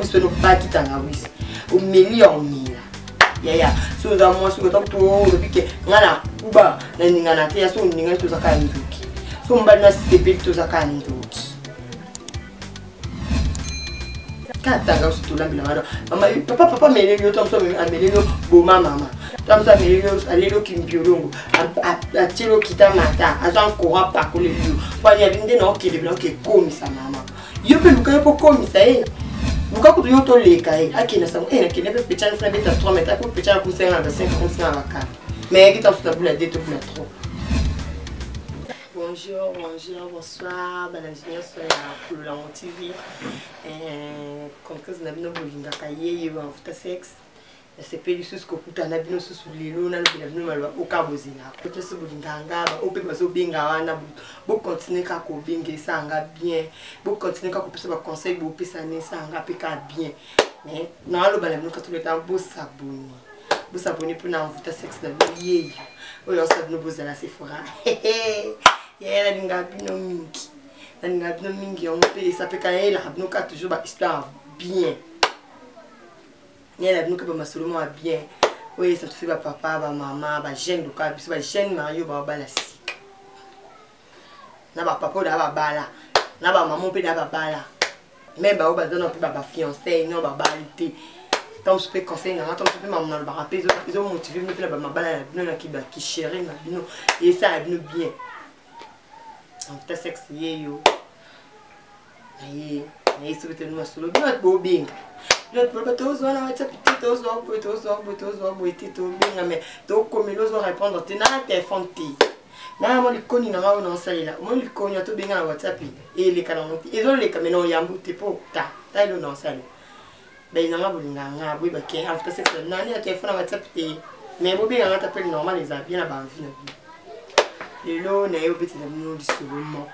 Biso no baki tangawisi. Omeli ya omela. Yaya, so oza mwasi oza kutu olobi ke nga na kuba na ningana te ya so oningani toza kaka ndoki. So mobali na sepeli toza kaka ndoki. Kaka tangawisi tolambela wana. Mama papa papa ameleli yo to mosu ameleli yo boma mama. To mosu ameleli yo aleli yo kimbiolongo. Atieli yo kita mata, azwa nkora apakoleli yo. Po ani abi nde na okende bila okekomisa mama. Yo mpe luka yo mpo okomisa ye. Luka kutu yo toleka ye akende sango eh nakende mpe pechana funa beta 3 mètres ako pechana kumisa nga na ba 5 kumisa nga na ba 4 mais yaki ta mosusu na bula 2 to bula 3. Bonjour, bonjour, bonsoir, balandi nyonso ya Kololango TV. Comprise na bino bolingaka ye ye mafuta sexe. Nasepeli lisusu kokutana na bino susu lelo nalobela bino maloba oka bozela nyonso bolingaka nga baoyo mpe bazobenga wana bokontinue kaka kobenga esala nga bien bokontinue kaka kopesa baconseil bopesa na esala nga mpe kaka bien mais naloba na bino katoleta bosabone bosabone mpona mvuta sexe na bino yeyo oyo asala bino bozala sephora yaya nalingaka bino mingi nalingaka bino mingi yango mpe esapeka nayelaka bino kaka toujours bahistoire bien nayela bino kaka bamasolo mwa bien oyo esantifi bapapa bamama bajeune lokola biso bajeune mario babala sika na bapapa oyo daa babala na bamama mpe daa babala me baoyo baza na mpe babafiance no babali te ntango mosusu mpe conseil na nga ntango mosusu mpe mamu nalobaka mpe ezomotive bino mpe na bamabala na bino na kichéri na bino esala bino bien envita sexe yeyo naye naye soki toli masolo bino bato bobenga bino bato boloba tozwa na whatsapp te tozwa boye tozwa boye tozwa boye te tobenga mais tokomela ozwa répondre te na telefone te na mwa likoni na ngai oyo naosalela omoni likoni ya tobenga na whatsapp eleka nango te ezoleka mai na oyambo te mpo ta ta elo naosalela baye na ngai bolinga nga boyeba ke afuta sexe nani ya telefone na whatsapp te mais bobenga nga tapele normal eza bien na baenvie na bino lelo naye obetela bino lisolo moko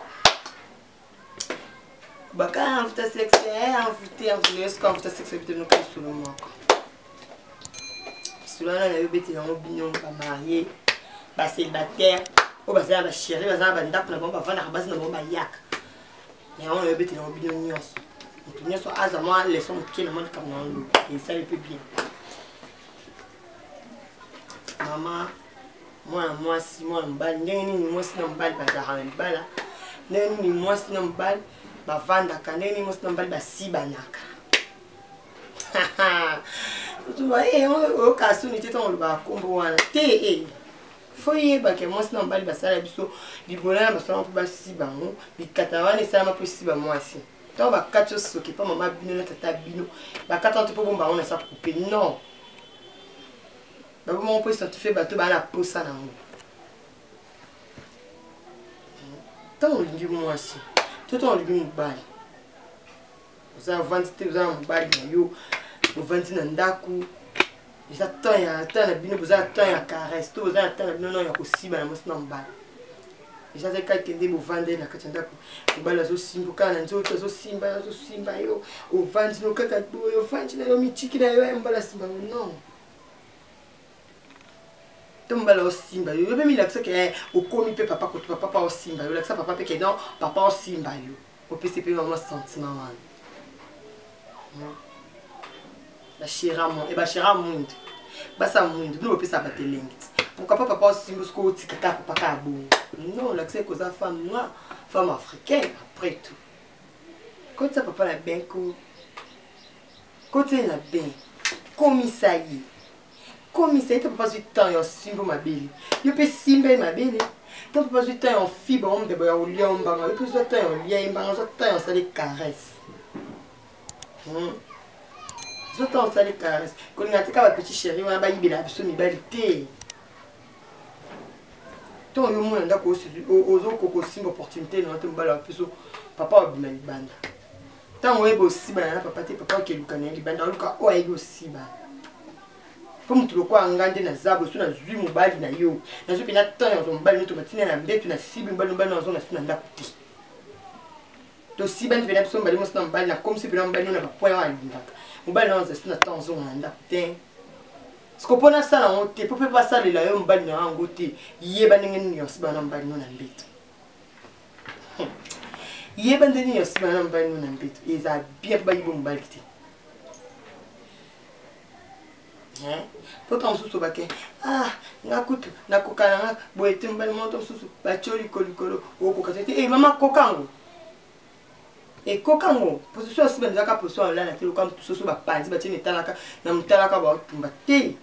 baka envoûta sexe envoûté envoûté yosuka envoûta sexe obetela bino lisolo moko lisolo wana naye obetela yango bino bamarie bacélibataire oyo baza na bachéri baza na bandako na bango bavandaka basi na bango bayaka na yango naye obetela yango bino nyonso moto nyonso aza mwa leson moke na mwa likambo na yango esali mpe bien mama mwana mwasi mwana mobali ndenge nini mwasi na mobali bazalaka na libala ndenge nini mwasi na mobali bavandaka ndenge nini mwasi na mobali basibanaka oyoka soni te ntango olobaka nkombo wana te eh. fo yebake mwasi na mobali basala biso libola na basalama mpo basiba yango likata wana esalama mpo esiba mwasi ntango bakati yo soki mpo mama bino na tata bino bakati wana te mpo bomba yango na sa coupe non babomaka mpo identifie bato baa na posa na yango ntango olingi mwasi to ntango olingi mobali oza ovandi te oza na mobali na yo ovandi na ndako eza temps ya temps na bino boza na temps ya caresse to boza na temps na bino nao ya kosiba na mwasi na mobali eza te kaka kende bovandeli na kati ya ndako mobali azosimba kaka na nzoto azosimba azosimba yo ovandi no kaka boye ovandi na yo mitiki na yo ya mobali asimba yo non to mobali osimba yo yo mpe milakisa ke eh, okomi mpe papa koto papa pa osimba yo lakisa papa mpe ke non papa osimba yo opesi mpe mama sentiment wana bashera mo e bashera mwindu basa mwindu bino bopesa bato elengi ti pourquoi pas papa osimbi soki otika kaka papa kaka bongo non lakisa ekoza femme noire femme africaine après tout kotisa papa na bain ko kotisa ye na bain komisa ye komisa ye te papa azwi temps ya osimbi mabele yo mpe simba ye mabele to papa azwi temps ya ofiba o mbebo ya olia o mbanga yo mpe ozwa temps ya olia ye mbanga ozwa temps ya osali caresse hmm. ozwa temps osali caresse kolinga te kaka bapetit chéri wana bayibela biso mibali te ntango yo mona ndako ozokoka osimba opportunité na yo te mobali wapiso papa obima libanda ntango oyeba osibana na papa te papa okeluka na ye libanda oluka oyo ayebi osibana mpo moto lokola nga nde naza boye so nazwi mobali na yo nazwi mpenza temps ya kozwa mobali noto matina na mbeto nasibi mobali mobali nazo na na ndako te tosibani mpenza biso mobali mosi na mobali nakomisi mpenza mobali no na bapoint oyo alingaka mobali na azwa so na temps ozonga na ndako te siko mpo nasala yango te mpo mpe basalela yo mobali na yango te yeba ndenge nini osibana na mobali no na mbeto yeba nde nini osibana na mobali no na mbeto eza bien mpo bayiba mobali te. Po ntango mosusu bake, ah, nga kutu nakoka na nga boye te, mobali moko mosusu batio likolo likolo, okoka te. Eh, mama, koka yango, ekoka yango. Position ya nsima ezalaka position ya olala te, loka mosusu bapanzi batie na etalaka na motalaka baotumba te.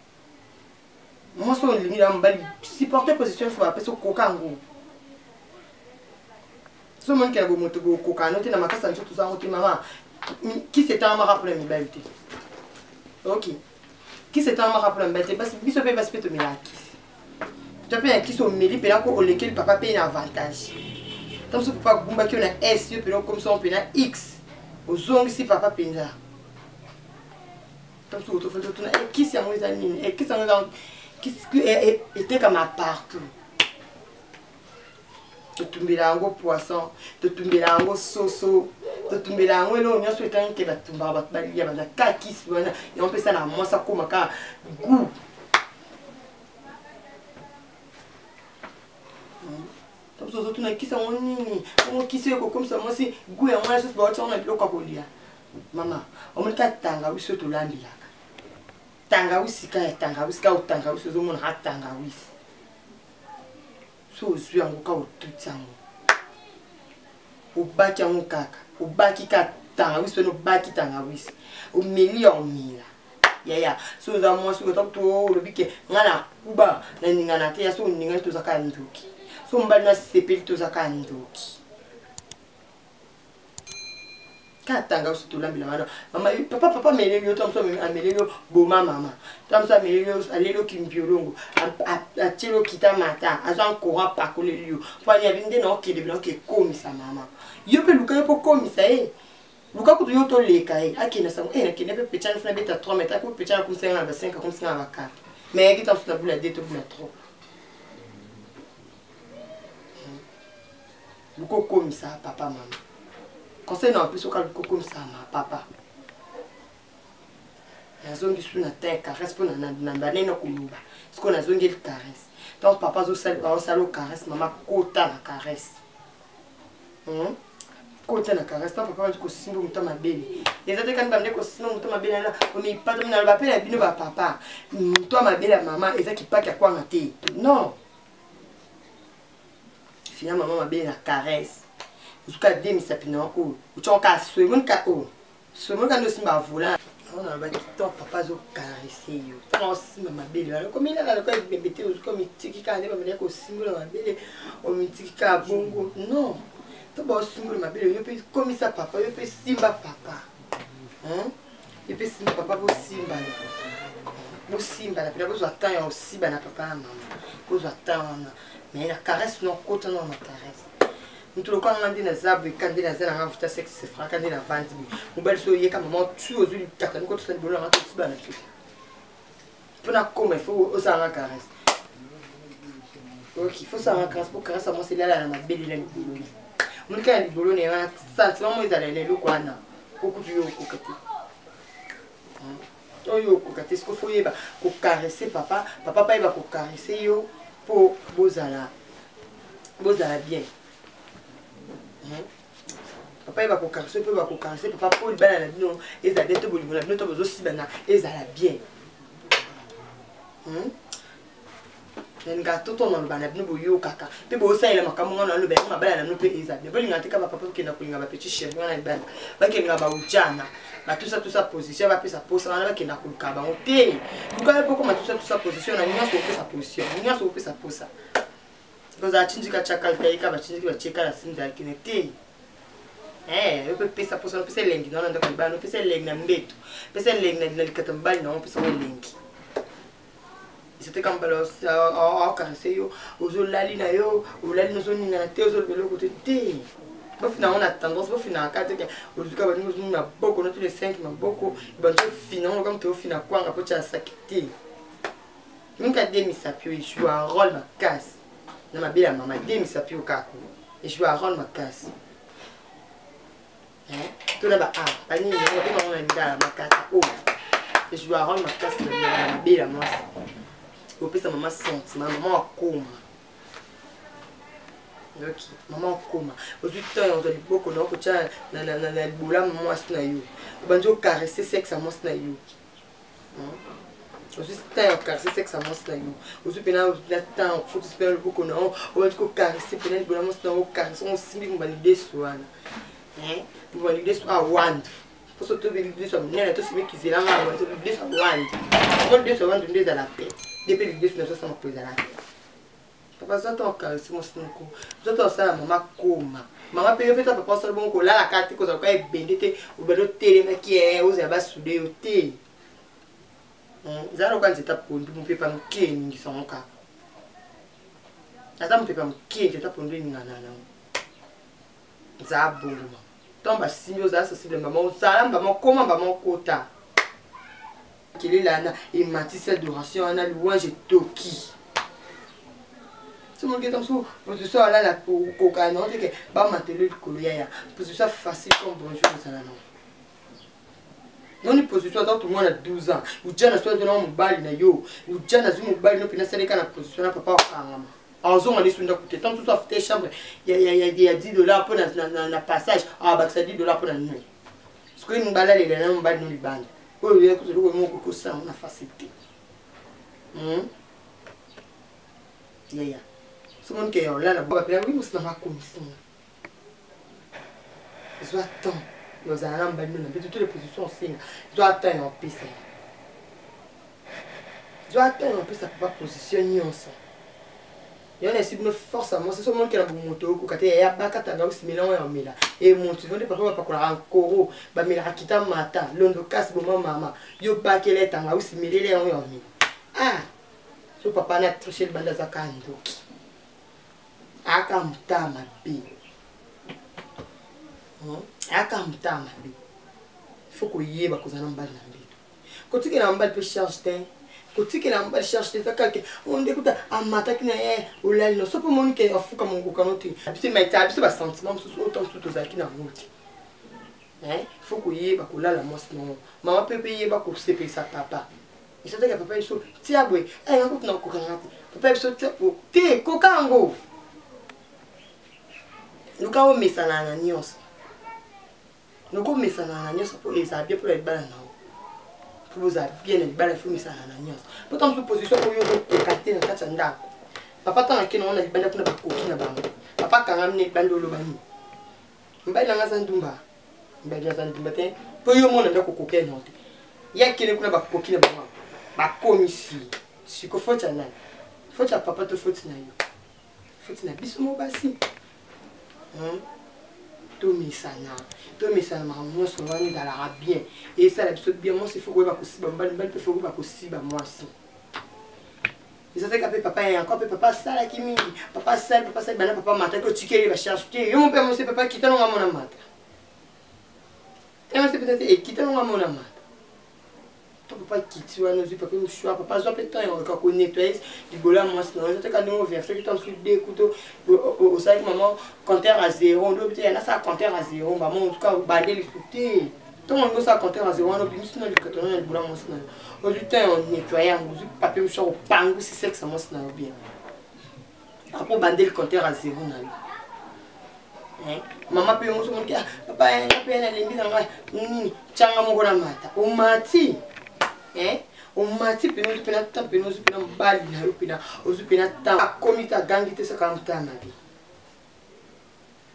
Mwasi oyo olingi na mobali, supporte position nyonso bapesi, okoka yango. So omoni kena bomoto bokoka no te na makasi ya nzoto ozango te, mama, kisi etangamaka mpona mibali te. Ok, kisi etangamaka mpona mibali te. Basi biso mpe, basi mpe tomelaka kisi to mpe na kisi omeli mpena ko olekeli papa mpe na avantage. Ta mosusu papa agumbaki yo na s, yo mpena okomisa ngo mpena x, ozongisi papa mpenza. Ta mosusu tofandi otuna kisi yango eza nini? Kisi yango eza kisi etekama partout. Totumbela yango poisson, totumbela yango soso, totumbela yango eloko nyonso etangi ke batumbaka bato balia, baza ka kisi wana. Yango mpe esalaka mwasi akóma kaka goût. Mosusu ozotuna kisi yango nini, bongo kisi oyo ekokomisa mwasi goût yango wana, sosi bawati yango na biloko ya kolia. Mama, omoni ka tangawisi oyo tolambelaka, tangawisi ka ya tangawisi ka otangawisi, ozomona ka tangawisi so ozwi yango ka otuti yango, obaki yango kaka, obaki ka tangawisi wana, obaki tangawisi, omeli ya omela. Yaya, so oza mwasi, ota to olobi ke nga na kuba naningana te, ya so oningani, toza kaka ndoki. So mobali nasepeli, toza kaka ndoki. Kaka tangawisi tolambela wana, mama, papa, papa ameleli yo, to mosu ameleli yo boma, mama, to mosu ameleli yo, aleli yo kimbiolongo, atieli yo kita mata, azwa nkoro apakoleli yo mpo ani abi nde na okende bina oke ekomisa mama. Yo mpe luka yo mpo okomisa ye, luka kutu yo toleka ye akende sango e nakende mpe pechani funa beta 3 mètre, ako pechani akomisa nga na ba 5, akomisa nga na ba 4, mais ayaki ta mosu na bula 2 to bula 3. Luka okomisa papa, mama, conseil na opesi oka, luka okomisa ma papa. Nazongi su na tin caresse mpo na banene koloba sikoyo, nazongeli caresse. Donc papa azosala o caresse, mama kota na caresse, Kota na caresse. Ntango papa bandi kosimba moto mabele, eza te kani bande kosimba moto mabele na omipata. Naloba mpe na bino bapapa, moto ya mabele ya mama eza kipaki ya kwanga te, non. Fina mama mabele na caresse, ozuka de misapi na oyo otyaka kaka soyi, moni ka oyo soyi, moni ka nde osimba volant. Yango nalobaki to papa azocaresse yo, ntango osimba mabele wana okomilala lokola ebembe te, ozuka omitiki kaka nde bamandaki kosimbola mabele, omitiki kaka bongo, non. To baosimbola mabele, yo mpe komisa papa, yo mpe simba papa, yo mpe simba papa, bosimbana, bosimbana mpena, bozwa temps ya kosiba na papa na mama, bozwa temps wana. Mais na caresse no, kota no na caresse. Moto lokola nga nde naza boye, ka nde naza nanga vuta sexe fraka nde navandi boye, mobali so oyeka, mama, tu ozwi likata niko tosala libolo nanga, tosiba na biso mpo nakoma, il faut osalanga caresse. Ok, faut osalanga caresse mpo caresse ya mwasi elala na mabele na libolo na monika ya libolo na ye wana, sentiment mo ezala na eloko wana, okutu yo okoka te, oyo okoka te. Siko faut oyeba kocaresse papa, papa mpe ayeba kocaresse yo mpo bozala bien. Papa yeba kocaresse mpe bakocaresse papa mpo libala na bino ezala bien, to bolingo na bino to bozosibana ezala bien. Nalingaka to to naloba na bino, boyokaka mpe bosalela makambo nga naloba yango, mabala na bino mpe eza bien. Bolingaka te ka bapapa kokenda kolinga bapetit chéri wana libala, bakelinga baujana batusatusa position, bapesa posa wana, bakenda koluka bango te. Luka yo pokoma tusatusa position na nyonso, opesa position nyonso, opesa posa, kozala tindika tiakalitaika batindiki batieka na sinzalakine te. Yo mpe pesa posa, pesa elengi na wana ndako libala, pesa elengi na mbeto, pesa elengi na likata mobali na yango, pesa ngo elengi. Eza te kaka mobali aocaresse yo, ozolali na yo, olali ozoningana te, ozoloba eloko te te. Bofina yango na tendance, bofinaka te ozuka baningi ozongi maboko no tous les 5 maboko ebandi ofina yango loka moto ofina kwanga po tia saki te. Minka de misapi oyo ejoue un rôle makasi na mabele ya mama, de misapi oyo kaka ejoue un rôle makasi to na ba a banini yango babenga yango na lingala makata oyo ejoue un rôle makasi na mabele ya mwasi, opesa mama sentiment, mama akoma. Ok, mama okoma ozwi temps ya ozwa liboko na okotya na libola mwasi na yo, obandi ocaresse sexe ya mwasi na yo. Ozwi temps ya kocaresser sexe ya mwasi na yo, ozwi mpena na temps okotisi mpena loboko na yo, obandi kocaresser mpena libolo ya mwasi na yo, ocaresser osimbi mobali lidesu wana, mobali lidesu awandu poso tobi lidesu ya monene tosimbi kizela nga yango lidesu ya wandu ngo lidesu ya wandu nde ezala pe nde mpe lidesu na tosama po ezala pe. Papa, zwa temps ocaresser mwasi noko, zwa temps osala mama koma mama mpe yo mpe ta papa osala bongo kolalaka te, kozala kwa ebende te, obandi otelemaki ozala basude yo te. Ezala lokola nzete ya pondu, mopepa moke eningisa yango kaka, ata mopepa moke nzete ya pondu eningana nango. Nzala bongo mama, ntango basimbi ozala sensible mama, ozala mbama okoma mbama okota kelela wana ematisi adoration wana louange etoki. Soki moto mosusu position alala kokoka nango te ke bamatelo likolo yaya, position facile comme bonjour ozala nango noni position ata kutu mwana 12 ans ujana so azwi na mobali na yo, ujana azwi mobali no mpena asaleka na position na papa okangama azonga lisu ndako te. Ntango mosusu afute chambre ya 10 $ mpo na passage, abakisa 10 $ mpo na nini? Sikoyo balalela na mobali no libanda oyo eloko moko kosala na facilité yaya. Somoni ke ya olala bapela wi mosi nanga akomisinga, zwa temps ozala na mobali no na mbeto, toutes les positions osenga, zwa temps ya opesa ye, zwa temps ya opesa papa position nyonso yo na esi bino force ya mwasi. So omoni na bomoto okoka te yaya, bakatanga osimela oyo omela emotive nde papa bapakolaka nkoro, bamelaka kita mata londo kasi boma mama yo bakela etanga osimelele yango ya omela. Ah, so papa na triche libanda aza kaka ndoki, aka motala mabe, aka motala mabe. Faut koyeba kozala na mobali na mbeto, kotikela mobali mpe charge te, kotikela mobali charge te. Eza kaka onde kuta amataki na ye olali no so mpo omoni ke afuka mokokano te. Biso maitala biso basentiment mosusu oyo ntango mosusu tozalaki na yango te. Faut koyeba kolala mwasi nango mama mpe mpe yeba kosepelisa papa. Esataki papa biso tia boye, nga kutu nakokanga te. Papa biso tia te, koka yango, luka omesana na nyonso, luka omesana na nyonso mpo ezala bien mpona libala na yo, mpo bozala bien na libala. Faut omesana na nyonso mpo ntango mosusu position oyo ozokoka te na kati ya ndako, papa ntango akende ngo na libanda kuna bakoki na bango, papa akangami na libanda, oloba nini? Mobali nanga aza ndumba, mobali aza ndumba te mpo yo mona ndako okoki yango te, ye akende kuna bakoki na bango bakomisi. Siko faute ya nani? Faute ya papa to faute na yo? Faute na biso mo basi. Tomesana, tomesana makambo nyonso wana ezalaka bien, esala biso bien. Mwasi faut koyeba kosiba mobali, mobali mpe faut koyeba kosiba mwasi. Eza teka mpe papa ya yanko mpe papa asalaki mingi, papa asali, papa asali bana, papa mataki, otikeli bacharge te. Yo mo mpe mosi papa kita nonga mona mata emasi peut-être ekita nonga mona mata to papa kiti wana ozwi papier mouchoir, papa azwa mpe temps ya oyoka konettoyer libolo ya mwasi na yo. Eza teka ndenge overseki to mosusu de kuto osalaki mama compteur à zéro nde obi te nasala compteur à zéro mama. En tout cas obande lisu te ntongo olingi osala compteur à zéro wana, obimisi na likato na libolo ya mwasi na yo, ozwi temps ya onettoyer yango, ozwi papier mouchoir, opangusi sexe ya mwasi na yo bien, après obandeli compteur à zéro na yo. Mama mpe moso moki, papa nga mpe nalembi na ngai nini, tianga moko na mata, omati, omati mpena, ozwi mpena temps mpena, ozwi mpena mobali na yo mpena, ozwi mpena temps, akomi te, agangi te, saka motala mabe.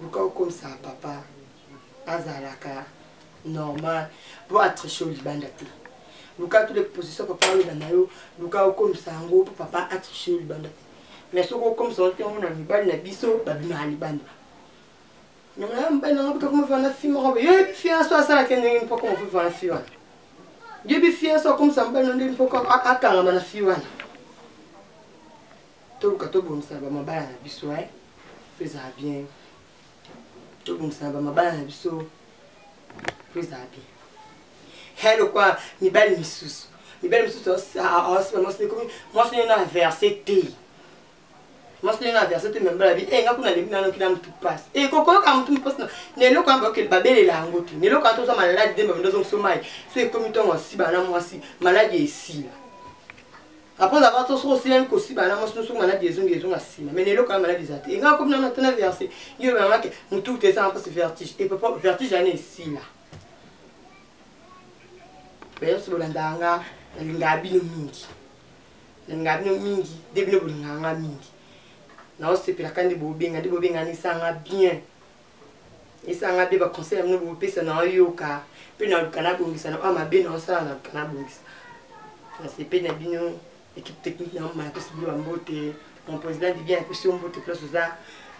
Luka okomisa papa azalaka normal mpo atriche oyo libanda te. Luka toutes les positions papa aloba na yo, luka okomisa yango mpo papa atriche oyo libanda te. Mais soki okomisa yango te, yango na mibali na biso babimaka libanda na mobali nanga kuta koma fana fi moko boye. Yoyebi fiance asalaki ndenge mpo koma fana fi wana, yoyebi fiance akomisa mobali na ndenge mpo akangama na fi wana. Toluka tobongisa na bamabala na biso mpo ezala bien, tobongisa na bamabala na biso mpo ezala bien. He lokwa mibali misusu, mibali misusu aosiba mwasi ekomi mwasi nde na verse te, mwasi nde na verse te. Mibali abi nga kuna lembi nanoki na mutu pasi e kokoyoka mutu mpasi na eloko wana bakokende babelela yango te. Na eloko wana toza maladi nde babanda ozongisa mai so ekomi ntongo asiba na mwasi, maladi esila après avoir to soki osilani kosiba na mwasi, soki maladi ezongi, ezonga nsima. Mais na eloko wana maladi eza te. Enga komi nano te na verse yo bangake mutu te esanga mpasi, vertige e papa, vertige wana esila. Bayo so bolandaka nga. Nalingaka bino mingi, nalingaka bino mingi, nde bino bolingaka nga mingi. Naosepelaka nde bobenga, nde bobenga nesanga bien, esanga bien. Baconseil na bino bopesa, naoyoka mpe naluka nabongisa na oyo mabe naosala, naluka nabongisa. Nasepeli na bino. Équipe technique na mama, napesi bino bambote. Mon président du bien, napesi yo mbote place oza,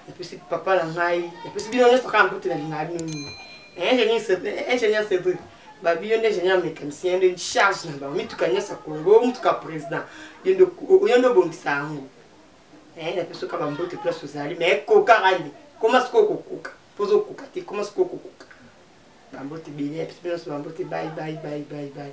napesi papa na ngai, napesi bino nyonso kaka mbote. Nalingaka bino mingi. Ingénieur Cédric babi, yo nde ingénieur mécanicien nde charge na bango mituka nyonso ya Congo, mutuka président yo nde obongisa yango. Napesi oka bambote place ozali, mais kokaka nde koma sikoyo kokoka mpo ozokoka te, koma sikoyo kokoka. Bambote ebele, napesi bino nyonso bambote. Bye bye bye bye bye.